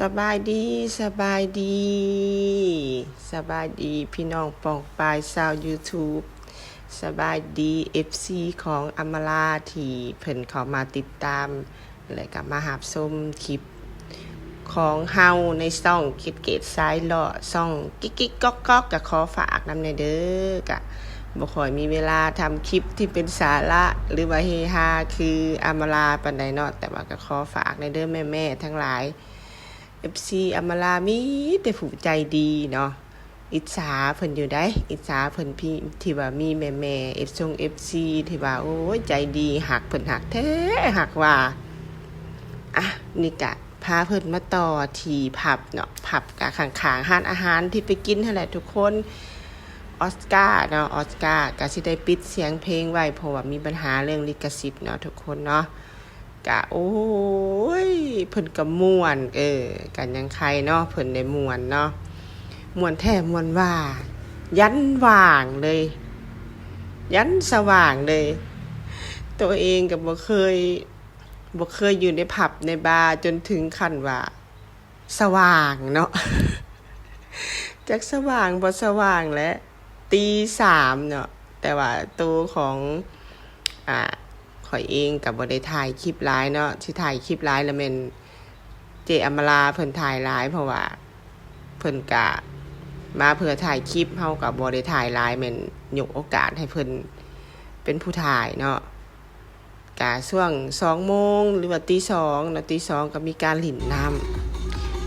ສະບາຍດີ ສະບາຍດີ ສະບາຍດີພີ່ນ້ອງປ້ອງປາຍຊາວ YouTube ສະບາຍດີ ເອັຟຊີ ຂອງອຳມາລາທີ່ເພິ່ນເຂົ້າມາຕິດຕາມ ແລະກະມາຮັບຊົມຄລິບຂອງເຮົາໃນຊ່ອງເກດເກດສາຍເລາະ ຊ່ອງກິກກິກກ໊ອກກ໊ອກ ກະຂໍຝາກນຳແດ່ເດີ ກະບໍ່ຄ່ອຍມີເວລາທຳຄລິບທີ່ເປັນສາລະ ຫຼືວ່າເຮຮາຄືອຳມາລາປານໃດເນາະ ແຕ່ວ່າກະຂໍຝາກແດ່ເດີແມ່ໆທັງຫຼາຍ ເອັຟຊີ ອຳມາລາມີແຕ່ຜູ້ໃຈດີເນາະ ອິດສາເພິ່ນຢູ່ໃດ໋ ອິດສາເພິ່ນທີ່ວ່າມີແມ່ໆ ເອັຟຊົງ ເອັຟຊີ ທີ່ວ່າ ໂອ້ຍ ໃຈດີ ຮັກເພິ່ນ ຮັກແທ້ ຮັກວ່າ ອ່ະ ນີ້ກະພາເພິ່ນມາຕໍ່ທີ່ຜັບເນາະ ຜັບກະຂ້າງໆຮ້ານອາຫານທີ່ໄປກິນຫັ້ນແຫຼະທຸກຄົນ ອອສກາເນາະ ອອສກາກະຊິໄດ້ປິດສຽງເພງໄວ້ ເພາະວ່າມີບັນຫາເລື່ອງລິຂະສິດເນາະທຸກຄົນເນາະ. ກະ ໂອ້ຍ ເພິ່ນກະມ່ວນ ເອີ ກະຍັງໄຄເນາະ ເພິ່ນໄດ້ມ່ວນເນາະ ມ່ວນແທ້ມ່ວນວ່າ ຢັນຫວ່າງເລີຍ ຢັນສະຫວ່າງເລີຍ ໂຕເອງກະບໍ່ເຄີຍ ບໍ່ເຄີຍຢູ່ໃນຜັບໃນບາຈົນເຖິງຂັ້ນວ່າ ສະຫວ່າງເນາະ ຈັກສະຫວ່າງບໍ່ສະຫວ່າງແຫຼະ ຕີສາມເນາະ ແຕ່ວ່າໂຕຂອງ ອາ ຂ້ອຍເອງກະບໍ່ໄດ້ຖ່າຍຄລິບຫຼາຍເນາະ ຊິຖ່າຍຄລິບຫຼາຍລະແມ່ນເຈ້ອຳມາລາເພິ່ນຖ່າຍຫຼາຍ ເພາະວ່າເພິ່ນກະມາເພື່ອຖ່າຍຄລິບ ເຮົາກະບໍ່ໄດ້ຖ່າຍຫຼາຍ ແມ່ນຍົກໂອກາດໃຫ້ເພິ່ນເປັນຜູ້ຖ່າຍເນາະ. ກະຊ່ວງສອງໂມງ ຫຼືວ່າຕີສອງເນາະ ຕີສອງກະມີການຫຼິ້ນນ້ຳ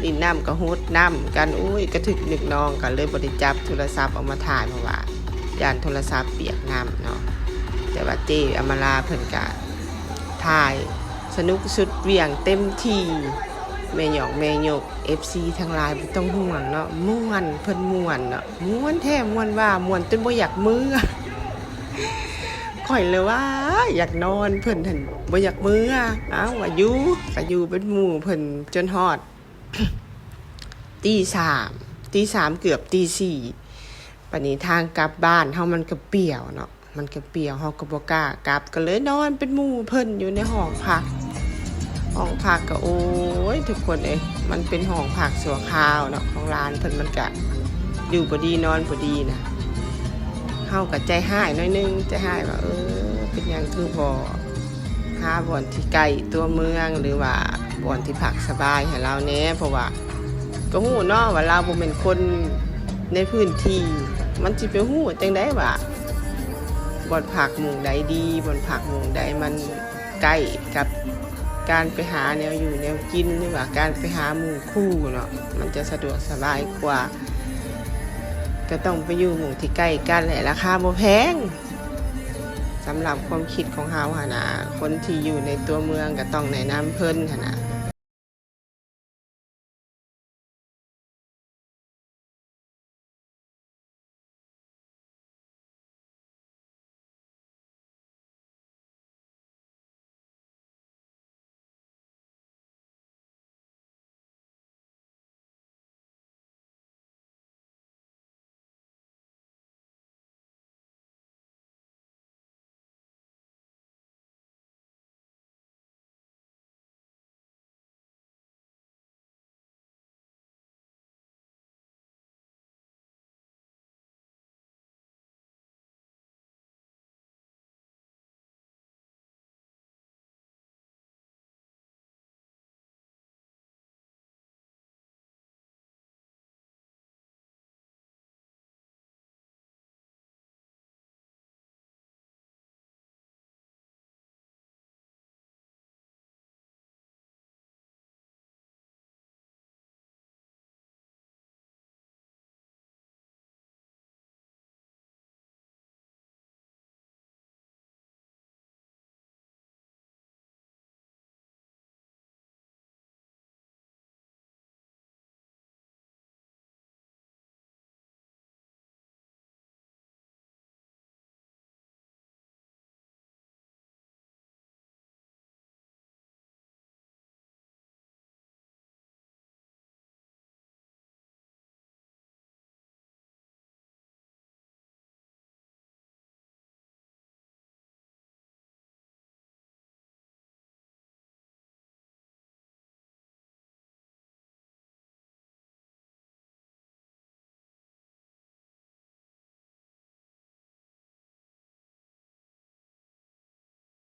ຫຼິ້ນນ້ຳກະຫົດນ້ຳກັນ ໂອ້ຍ ກະທຶກນຶກນອງ ກະເລີຍບໍ່ໄດ້ຈັບໂທລະສັບອອກມາຖ່າຍ ເພາະວ່າຢ້ານໂທລະສັບປຽກນ້ຳເນາະ ແຕ່ວ່າເຈ້ອຳມາລາເພິ່ນກະຖ່າຍສະໜຸກສຸດຫວ່ຽງເຕັມທີ່ ແມ່ຫຍອກແມ່ຍົກ ເອັຟຊີທັງຫຼາຍບໍ່ຕ້ອງຫ່ວງເນາະ ມ່ວນ ເພິ່ນມ່ວນເນາະ ມ່ວນແທ້ມ່ວນວ່າ ມ່ວນຈົນບໍ່ຢາກເມືອ. ຂ້ອຍເລີຍວ່າຢາກນອນ ເພິ່ນຫັ້ນບໍ່ຢາກເມືອ ເອົ້າ ວ່າຢູ່ ກະຢູ່ເປັນໝູ່ເພິ່ນຈົນຮອດຕີສາມ ຕີສາມເກືອບຕີສີ່ ບາດນີ້ທາງກັບບ້ານເຮົາມັນກະປ່ຽວເນາະ ມັນກະປ່ຽວ ເຮົາກະບໍ່ກ້າກັບ ກະເລີຍນອນເປັນໝູ່ເພິ່ນຢູ່ໃນຫ້ອງພັກ ຫ້ອງພັກກະ ໂອ້ຍ ທຸກຄົນເອີຍ ມັນເປັນຫ້ອງພັກຊົ່ວຄາວເນາະ ຂອງຫຼານເພິ່ນ ມັນກະຢູ່ບໍ່ດີນອນບໍ່ດີນະ ເຮົາກະໃຈຮ້າຍໜ້ອຍໜຶ່ງ ໃຈຮ້າຍວ່າ ເອີ ເປັນຫຍັງຄືບໍ່ຫາບ່ອນທີ່ໃກ້ຕົວເມືອງ ຫຼືວ່າບ່ອນທີ່ພັກສະບາຍໃຫ້ລາວແດ່ ເພາະວ່າກະຮູ້ເນາະວ່າລາວບໍ່ແມ່ນຄົນໃນພື້ນທີ່ ມັນຊິໄປຮູ້ຈັ່ງໃດວ່າບ່ອນພັກໝ່ອງໃດດີ ບ່ອນພັກໝ່ອງໃດມັນ ໃກ້ກັບການໄປຫາແນວຢູ່ແນວກິນ ຫຼືວ່າການໄປຫາໝູ່ຄູ່ເນາະ ມັນຈະສະດວກສະບາຍກວ່າ ກະຕ້ອງໄປຢູ່ໝ່ອງທີ່ໃກ້ກັນ ແລະ ລາຄາບໍ່ແພງ ສຳລັບຄວາມຄິດຂອງເຮົາຫັ້ນນະ ຄົນທີ່ຢູ່ໃນຕົວເມືອງກະຕ້ອງແນະນຳເພິ່ນຫັ້ນນະ